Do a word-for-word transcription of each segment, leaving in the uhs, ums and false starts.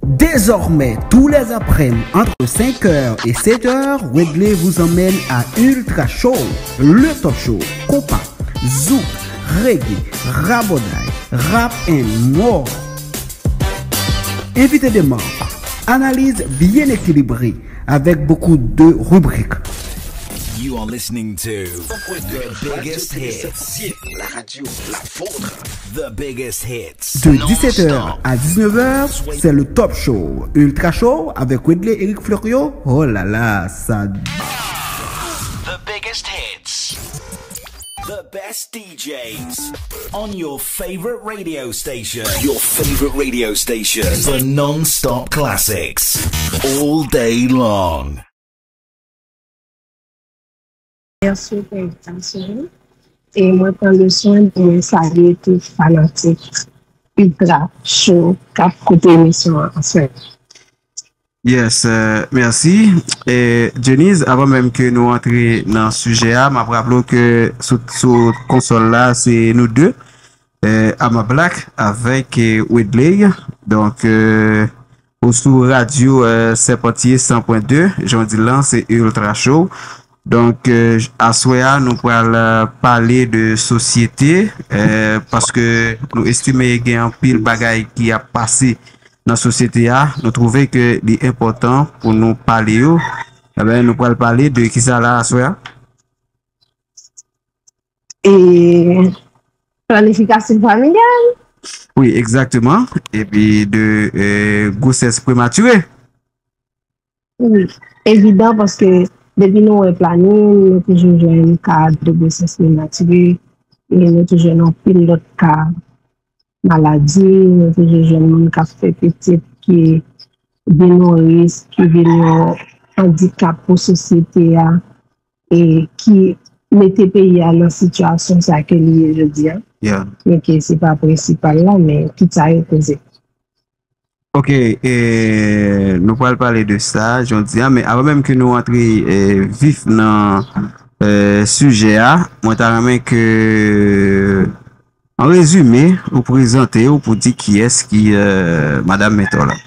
Désormais, tous les après-midi, entre cinq heures et sept heures, Wedley vous emmène à Ultra Show, le top show. Compas, zouk, reggae, raboday, rap and more. Invité de marque, analyse bien équilibrée, avec beaucoup de rubriques. You are listening to the biggest hits. La radio, la vôtre. The biggest hits. De dix-sept heures à dix-neuf heures, c'est le Top Show, Ultra Show avec Wedley Eric Fleuriot. Oh là là, ça. The biggest hits. The best D Js on your favorite radio station. Your favorite radio station. The non-stop classics. All day long. Mèsi pou envitasyon an. E mwen pran le swen pou mwen salye tout fanatik Ultra Show k ap koute emisyon an answè. Yes, euh, mèsi. E Dionise, avan menm ke nou antre nan sijè a, m ap raple w ke sou, sou konsòl la, se nou de, euh, Ama Black avèk, euh, Wedley. Donk, euh, ou sou radyo, euh, Sèpantye san pwen de, jan w di l lan, se Ultra Show. Donk, euh, aswè a, nou pral, euh, pale de sosyete, euh, paske nou estime gen anpil bagay ki ap pase nan sosyete a. Nou twouve ke li enpòtan pou nou pale yo. Eben, nou pral pale de kisa la aswè a? E planifikasyon familyal. Wi, egzakteman. Epi de, euh, gwosès prematire. Wi, evidan paske depi nou wè planin, nou toujou jwenn ka de gwosès prematire, e nou toujou jwenn anpil lòt ka maladi, nou toujou jwenn moun k ap fè pitit ki vin yon risk, ki vin yon andikap pou sosyete a, e ki mete peyi a nan sitiyasyon sa ke li ye jodi a. Yeah. Men ke se pa prensipal la, men tout sa yo koze. Ok, e, nou pral pale de sa jodi a, men avan menm ke nou antre, e, vif nan, e, sijè a, mwen ta renmen ke, an rezime, ou prezante w pou di kiyès ki, e, Madam Mentor la.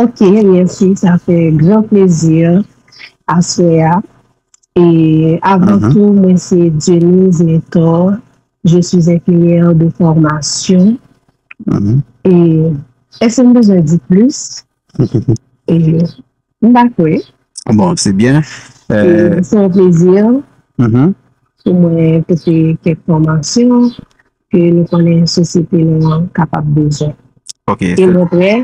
Ok, mèsi, sa fè gran plezi aswè a. E avan tou, mwen se Dionise Mentor. Je suis infirmière de formation. E èske m bezwen di plis? E m pa kwè. Bon, se byen. E se yon plezi pou mwen pote kèk fòmasyon ke nou konnen sosyete nou an kapab bezwen. Ok. E mwen prè.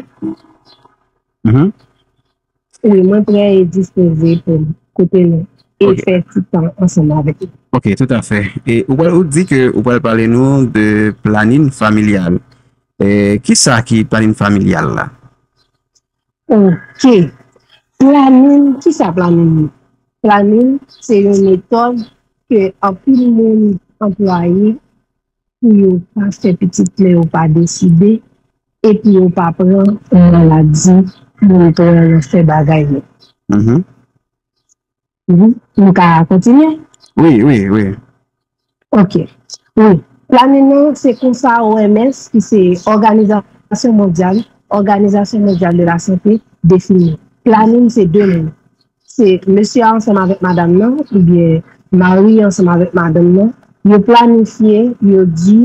Wi, mwen prè e dispoze pou m koute nou e fè ti tan ansanm avèk nou. Ok, toutafè. E ou pral, ou di ke ou pral pale nou de planin familyal. E kisa ki planin familyal la? Ok. Planin, kisa planin ye? Planin se yon metòd ke anpil moun anplwaye pou yo pa fè pitit lè yo pa deside, epi yo pa pran maladi, pou yo pran fè bagay yo. Mhm. Mhm. Nou ka kontinye? Wi, wi, wi. Ok. Wi. Planin nan, se konsa O M S, ki se Òganizasyon Mondyal, Òganizasyon Mondyal de la Sante, defini. Planin se de moun. Se mesye a ansanm avèk madanm nan, oubyen mari a ansanm avèk madanm nan. Yo planifye, yo di,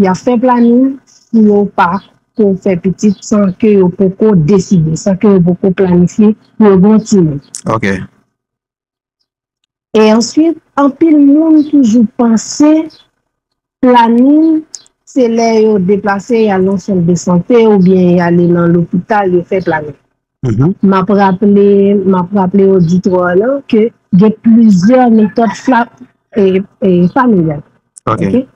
y ap fè planin pou yo pa ko fè pitit san ke yo poko deside, san ke yo poko planifye pou yo gen yon timoun. Ok. E answit, anpil moun toujou panse planin se lè yo deplase, y al nan sant de sante oubyen y ale nan lopital, yo fè planin. Mhm. M ap raple, m ap raple oditwa a lan ke gen plizyè metòd fla-, e, e, familyal. Ok. Ok?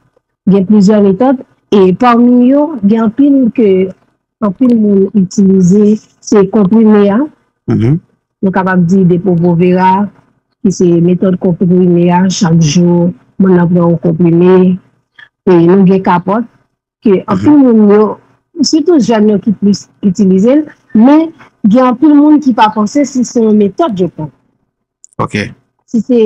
Gen plizyè metòd, e pami yo, gen anpil ke anpil moun itilize, se konprime a. Mhm. Nou kapab di Depo-Provera, ki se metòd konprime a, chak jou, moun nan pran yon konprime. E nou gen kapòt, ke anpil moun yo, sitou jèn yo ki plis itilize l, men gen anpil moun ki pa panse si se yon metòd yo pran. Ok. Si se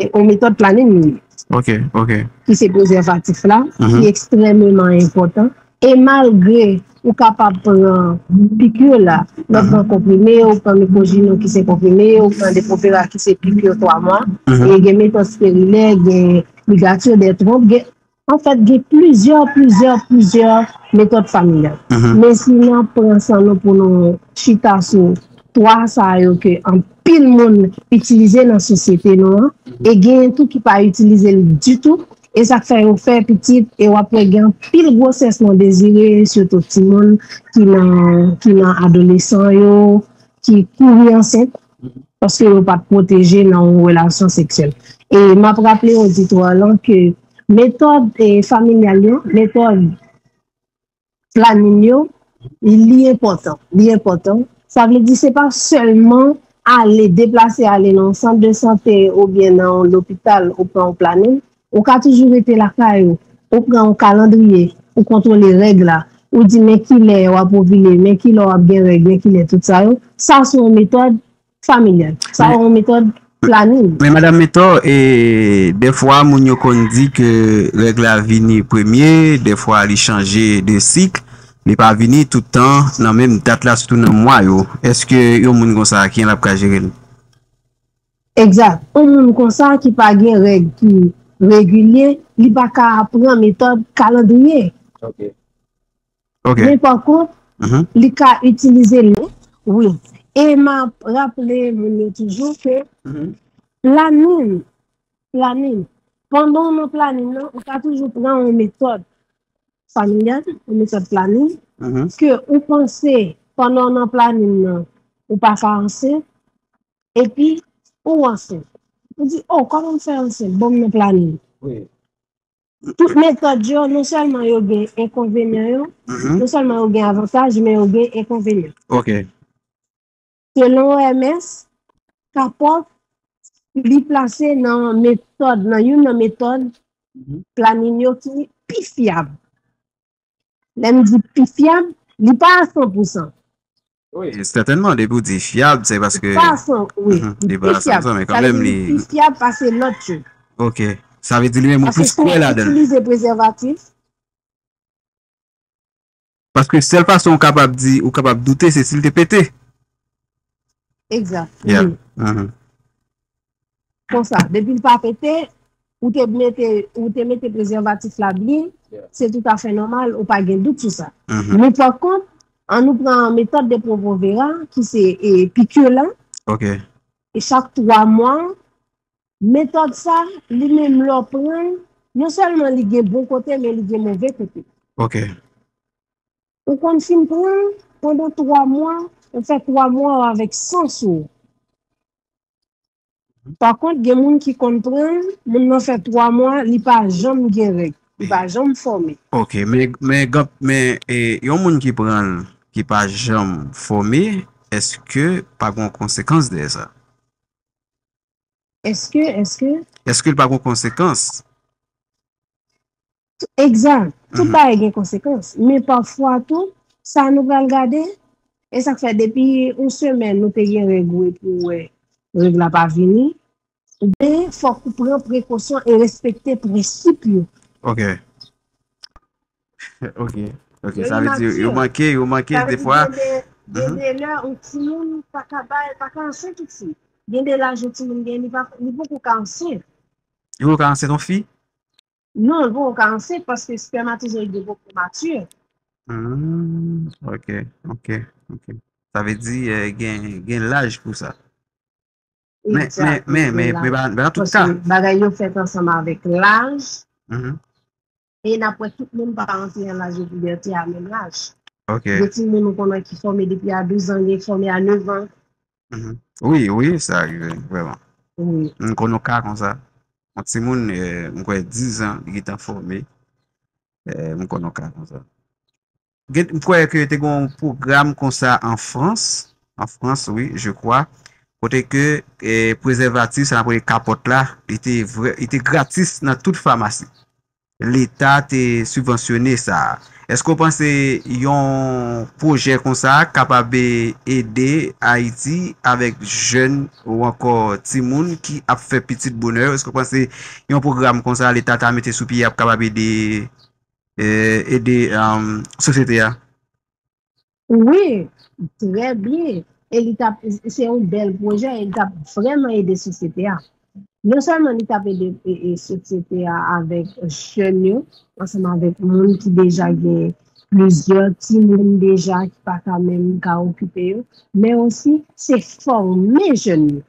yon metòd planin li ye. Ok, ok. Ki se prezèvatif la, ki ekstrèmeman enpòtan. E malgre ou kapab pran piki la. Lè w pran konprime, ou pran Neutrogena ki se konprime, ou pran Depo-Provera ki se piki twa mwa. E gen metòd sterilè, gen ligati de twonp, gen, anfèt, gen plizyè, plizyè, plizyè metòd familyal. Men si n ap pran san nou pou nou chita sou twa sa yo ke anpil moun itilize nan sosyete nou an, e genyen tou ki pa itilize l ditou, e sa k fè yo fè pitit, e w ap wè gen anpil gwosès non dezire, sitou timoun ki nan, ki nan adolesan yo, ki kouri ansent, paske yo pa t pwoteje nan yon relasyon seksyèl. E m ap raple oditwa lan ke metòd, e, familyal yo, metòd planin yo, li enpòtan. Li enpòtan. Sa vle di se pa sèlman ale, deplase ale nan yon sant de sante oubyen nan yon lopital ou pran yon planin. Ou ka toujou rete lakay ou. Ou pran yon kalandriye, ou kontwole règ la. Ou di men kilè w ap ovile, men kilè w ap gen règ, men kilè tout sa yo. Sa se yon metòd familyal. Sa se yon metòd planin. Men Madanm Mentor, e, dèfwa moun yo konn di ke règ la vini premye, dèfwa li chanje de sik, li pa vini tout tan nan menm dat la, sitou nan mwa yo. Èske yon moun konsa, kijan l ap ka jere l? Egzak. Yon moun konsa ki pa gen règ ki regilye, li pa ka pran metòd kalandriye. Men pa kont, li ka itilize l, wi. E m ap raple moun yo toujou ke planin, planin, pandan w nan planin nan, ou ka toujou pran yon metòd familyal, yon metòd planin, ke ou panse pandan w nan planin nan, ou pa ka ansent, epi ou ansent. Ou di, "O, kòman m fè ansent? Bon, m nan planin." Tout metòd yo, non sèlman yo gen enkonvenyan yo, non sèlman yo gen avantaj, men yo gen enkonvenyan. Selon O M S, K-pop, li plase nan metòd, nan youn nan metòd planin yo ki pi fyab. Lè m di pi fyab, li pa a san pou san. Wi, sètènman, depi w di fyab, se paske... Li pa a san, wi, li pi fyab. Sa vle di li pi fyab pase lòt yo. Ok. Sa vle di li menm ou plis kwè ladan l. Paske si w itilize prezèvatif, Paske sèl fason ou kapab di, ou kapab doute, se si l te pete. Egzak. Yeah. Wi. Konsa, depi l pa pete, ou te mete, ou te mete prezèvatif la byen, se toutafè nòmal, ou pa gen dout sou sa. Men pa kont, ann nou pran metòd de Depo-Provera, ki se, e, piki la. Ok. E chak twa mwa, metòd sa, li menm lè w pran l, non sèlman li gen bon kote, men li gen move kote. Ok. Ou konn fin pran l pandan twa mwa, ou fè twa mwa w avèk san sou ou. Pa kont, gen moun ki konn pran l, moun nan fè twa mwa, li pa janm gen règ, li pa janm fòme. Ok, men, men, men, e, yon moun ki pran l, ki pa janm fòme, èske pa gen konsekans dèyè sa? Èske, èske? Èske l pa gen konsekans? Egzak. Tout bagay gen konsekans. Men pafwa tou, sa nou pral gade, e sa k fè depi yon semèn nou te gen règ ou epi w wè règ la pa vini, men fòk ou pran prekosyon e respekte prensip yo. Ok. Ok, ok. Yo manke, yo manke defwa. Gen de, gen de lè, yon timoun pa ka bay, pa ka ansent tout suit. Gen de laj yon timoun gen, li pa, li poko ka ansent. Li poko ka ansent yon fi? Non, li poko ka ansent paske spèmatizoyid yo poko mati. Hmm, ok, ok, ok. Sa vle di, eh, gen, gen laj pou sa. Men, men, men, men, men, ba, ba, an tout ka. Paske bagay yo fèt ansanm avèk laj. E n ap wè tout moun pa rantre nan laj de pibète a menm laj. Ok. Gen timoun ou konnen ki fòme depi a douz an, gen fòme a nèf an. Wi, wi, sa rive, vrèman. Wi. M konn yon ka konsa. Yon timoun, eh, m kwè diz an, li gentan fòme. Eh, m konn yon ka konsa. Gen, m kwè ke te gen yon pwogram konsa an Frans, an Frans, wi, je crois, kote ke, eh, prezèvatif, sa n ap rele kapòt la, li te vrè, li te gratis nan tout famasi. Leta te sibvansyone sa. Èske w panse yon pwojè konsa kapab ede Ayiti avèk jèn ou ankò timoun ki ap fè pitit bonè yo? Èske w panse yon pwogram konsa Leta ta mete sou pye ap kapab ede, eh, ede, um, sosyete a? Wi, trè byen. E li t ap, se yon bèl pwojè, e li t ap vrèman ede sosyete a. Non sèlman li t ap ede e, e sosyete a avèk jèn yo, ansanm avèk moun ki deja gen plizyè timoun deja ki pa ka menm ka okipe yo, men osi se fòme jèn yo.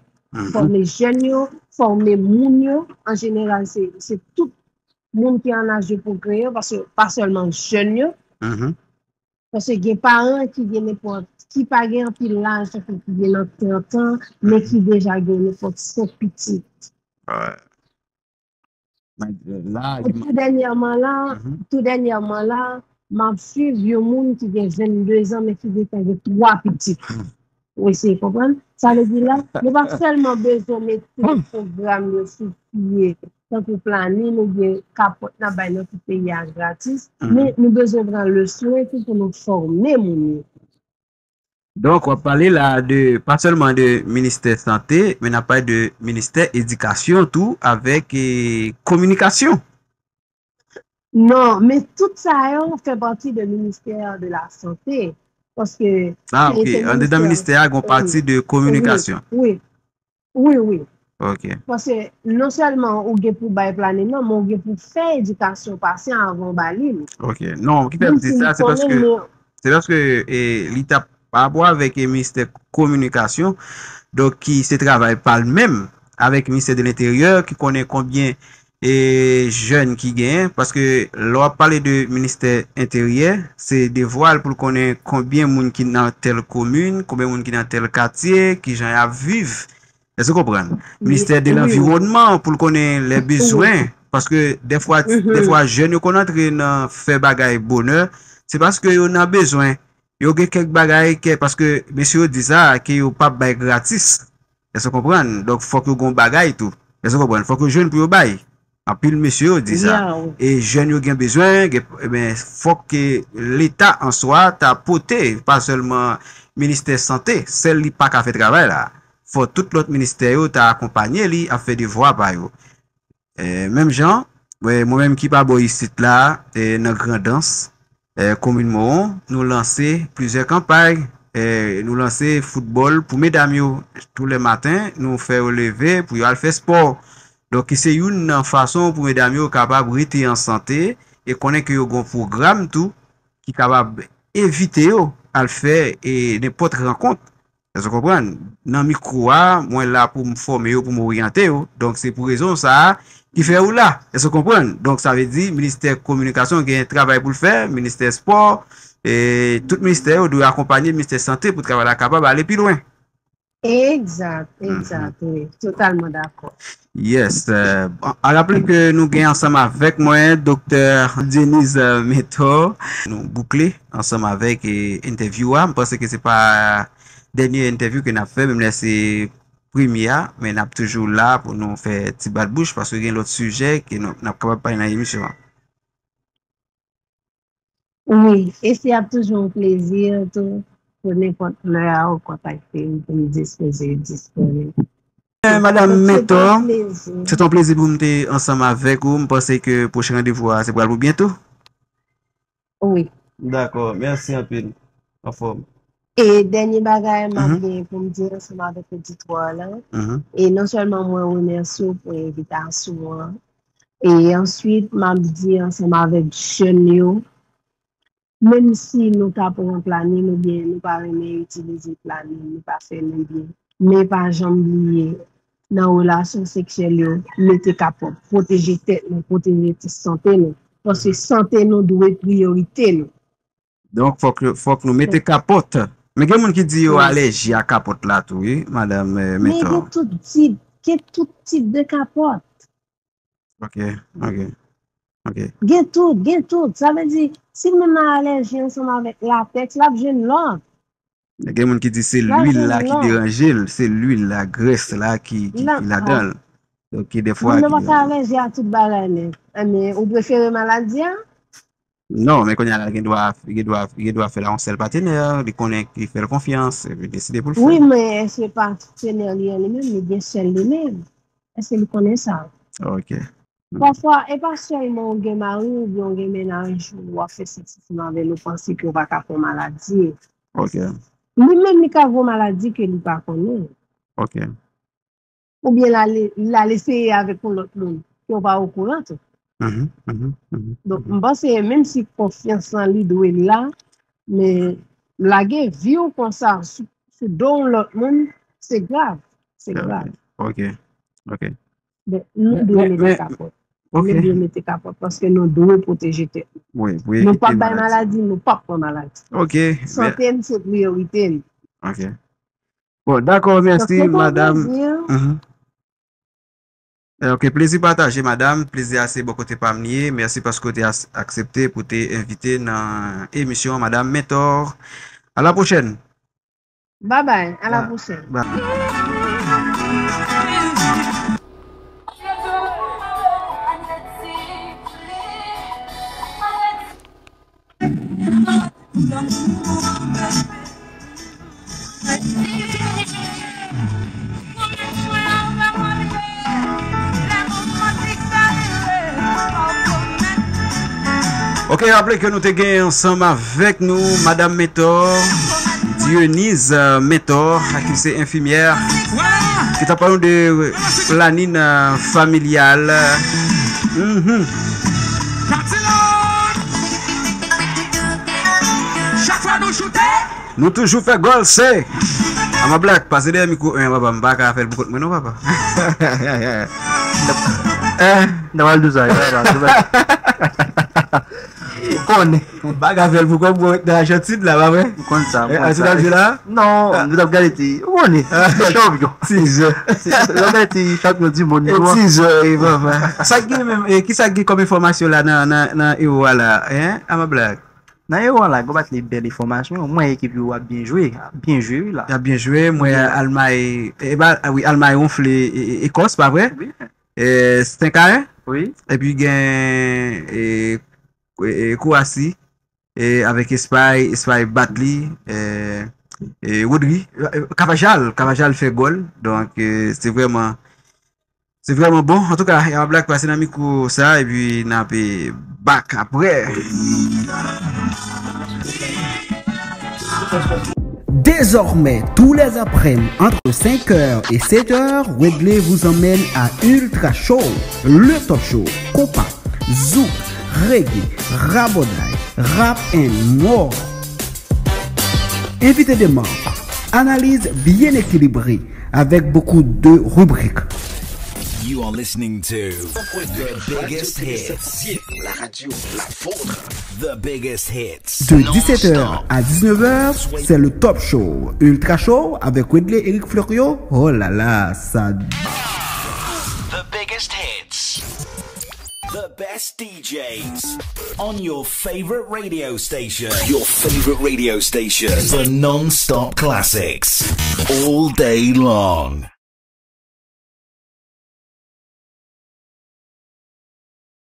Fòme jèn yo, fòme moun yo, an jeneral, se, se tout moun ki an laj de pwokre yo, paske pa sèlman jèn yo, paske gen paran ki gen nenpòt, ki pa gen anpil laj, tankou ki gen nan trant an, men ki deja gen nenpòt senk pitit. Wè. Mwen, la, Tou dènyèman la, tou dènyèman la, m ap swiv yon moun ki gen vennde zan, men ki gentan gen twa pitit. Ou eseye konprann? Sa vle di la, nou pa sèlman bezwen mete pwogram yo sou pye, tankou planin oubyen kapòt n ap bay nan tout peyi a gratis, men nou bezwen pran le swen tou pou nou fòme moun yo. Donk, w ap pale la de, pa sèlman de ministè sante, men n ap pale de ministè edikasyon tou, avèk e, kominikasyon. Non, men tout sa yo fè pati de ministè de la sante. Paske Ah, ok. Andedan ministè a, gen yon pati de kominikasyon. Wi, wi, wi. Ok. Paske non sèlman ou gen pou bay planin nan, men ou gen pou fè edikasyon pase a anvan w ba li l. Ok. Non, ki fè m di sa, se paske se paske e, li t ap pa rapò avèk e, ministè kominikasyon, donk ki se travay pa l menm avèk ministè de lenteryè, ki konnen konbyen e jèn ki genyen, paske lè w ap pale de ministè enteryè, se devwa l pou l konnen konbyen moun ki nan tèl komin, konbyen moun ki nan tèl katye, kijan y ap viv. Èske w konprann? Ministè de lanviwònman pou l konnen lè bezwen, paske dèfwa dèfwa jèn yo konn antre nan fè bagay bonè, se paske yo nan bezwen. Yo gen kèk bagay ke, paske mesye yo di sa, ke yo p ap bay gratis. Èske w konprann? Donk, fòk yo gen yon bagay tou. Èske w konprann? Fòk yo jwenn pou yo bay. Anpil mesye yo di sa. E jèn yo gen bezwen, gen, men fòk ke Leta an swa ta pote, pa sèlman ministè sante, sèl li pa ka fè travay la. Fò tout lòt ministè yo ta akonpanye li ap fè devwa pa yo. E, menm jan, e, mwen menm ki pa bò isit la, e, nan Grandans, e, komin Mawon, nou lanse plizyè kanpay, e, nou lanse foutbòl pou medam yo. Toulèmaten, nou fè yo leve pou yo al fè spò. Donk, se youn nan fason pou medam yo kapab rete an sante e konnen ke yo gen yon pwogram tou ki kapab evite yo al fè e, nenpòt rankont. Èske w konprann? Nan mikwo a, mwen la pou m fòme yo, pou m oryante yo. Donk, se pou rezon sa a ki fè ou la. Èske w konprann? Donk, sa vle di, ministè kominikasyon gen travay pou l fè, ministè spò, e tout ministè yo dwe akonpanye ministè sante pou travay la kapab ale pi lwen. Egzat, egzat, wi. Totalman dakò. Yes. A raple ke nou gen ansanm avèk mwen, Doktè Dionise Mentor. Nou boukle ansanm avèk e, entèvyou a. M panse ke se pa dènye entèvyou ke n ap fè, menm lè se premye a, men n ap toujou la pou nou fè ti bat bouch, paske gen lòt sijè ke nou, n ap kapab pale nan emisyon an. Wi, e se ap toujou yon plezi tou pou nenpòt lè a ou kontakte m pou m dispoze disponib. Madanm Mentor, se t on plezi pou m te ansanm avèk ou. M panse ke pwochen randevou a se pral pou byento. Wi. Dakò, mèsi anpil. Anfòm. E dènye bagay m ap gen pou m di ansanm avèk oditwa la, e non sèlman mwen remèsye w pou envitasyon an, e answit m ap di ansanm avèk jèn yo, menm si nou ta pran planin oubyen nou pa renmen itilize planin, nou pa fè nou byen, men pa janm bliye nan relasyon seksyèl yo, mete kapòt, pwoteje tèt nou, pwoteje ti sante nou, paske sante nou dwe priyorite nou. Donk, fòk, fòk nou mete kapòt. Men gen moun ki di yo alèji a kapòt la tou, wi, madanm Mentor. Men gen tout tip, gen tout tip de kapòt. Ok, ok, ok. Gen tout, gen tout. Sa vle di, si moun nan alèji ansanm avèk latèks, l ap jwenn lòt. Gen moun ki di se lwil la ki deranje l, se lwil la, grès la ki, ki, ki ladan l. Donk, ki dèfwa. Moun nan pa ka alèji a tout bagay, men. Men, ou prefere maladi a? Non, men kounye a la, gen dwa, gen dwa, gen dwa fè l a yon sèl patenè, li konnen ki fè l konfyans, epi deside pou l fè. Wi, men èske patenè li an li menm, li gen sèl li menm? Èske li konnen sa? Ok. Pafwa, e pa sèlman ou gen mari oubyen ou gen mennaj ou w ap fè sèks ansanm avè l, ou panse ke w pa ka pran maladi. Ok. Li menm, li ka voye maladi ke li pa konnen. Ok. Oubyen l al, l al eseye avèk yon lòt moun ke w pa okouran tou. Mhm, mhm, mhm, donk, mhm. M panse, menm si konfyans lan li dwe la, men lage vi w konsa sou, sou do yon lòt moun, se grav. Se grav. Ok, ok. Donk, nou dwe mete kapòt. Ok. Nou dwe mete kapòt paske nou dwe pwoteje tèt nou. Wi, pou evite maladi. Nou p ap bay maladi, nou p ap pran maladi. Ok. Sante n se priyorite n. Ok. Bon, dakò, mèsi, madanm. Mhm. Eh, ok, plezi pataje, madanm. Plezi a se bò kote pa m li ye. Mèsi paske w te as-, aksepte pou te envite nan emisyon an, madanm Mentor. A la pwochèn. Bye bye, a la pwochèn. Bye. Ok, raple ke nou te gen ansanm avèk nou Madam Mentor, Dionise, euh, Mentor, ki se enfimyè, ki t ap pale nou de planin, euh, familyal. Mhm. Chak fwa nou choute, nou toujou fè gòl, se. Ama Black, pase dèyè mikwo, en, papa, m pa ka fè l pou kont mwen, non, papa. Eh, n ap al dous, papa. Ou konnen. M pa ka fè l pou kont mwen, nan Ajantin, la, pa vre? Ou konn sa, ou konn sa. Ajantin la? Non, nou t ap gade ti, ou konnen, ti chanpyon. Ti jè. Ti, nou t ap gade ti chanpyon di mond, nou an. Ti jè, wi, papa. Sa k gen menm, eh, ki sa k gen kòm enfòmasyon la nan, nan, nan Ewo a la, en? Ama Black. Nan Ewo a la, Gobat li bèl enfòmasyon. Mwen ekip yo ap byen jwe, ap byen jwe wi la. Y ap byen jwe, mwen Almay, e ba, wi, Almay wonfle, e, e, Ekòs, pa vre? Wi. E, Stenkayen? Wi. Epi gen, e, e, e, Kwasi, e, avèk Espay, Espay bat li, e, e, Rodri, e, Kavajal, Kavajal fè gòl. Donk, e, se vrèman Se vrèman bon. Antouka, Yama Black pase nan mikwo sa, epi n ap, eh, back apre. Désormais, tous les après-midi, entre cinq heures et sept heures, Wedley vous emmène à Ultra Show, le top show, compas, zouk, reggae, raboday, rap and more. Invité de marque, analyse bien équilibrée, avec beaucoup de rubriques. You are listening to the biggest hits. La radio, la vôtre. The biggest hits. De dix-sept heures à dix-neuf heures, c'est le top show, Ultra Show avec Wedley Eric Fleuriot. Oh là là, ça. The biggest hits. The best D Js on your favorite radio station. Your favorite radio station. The non-stop classics. All day long.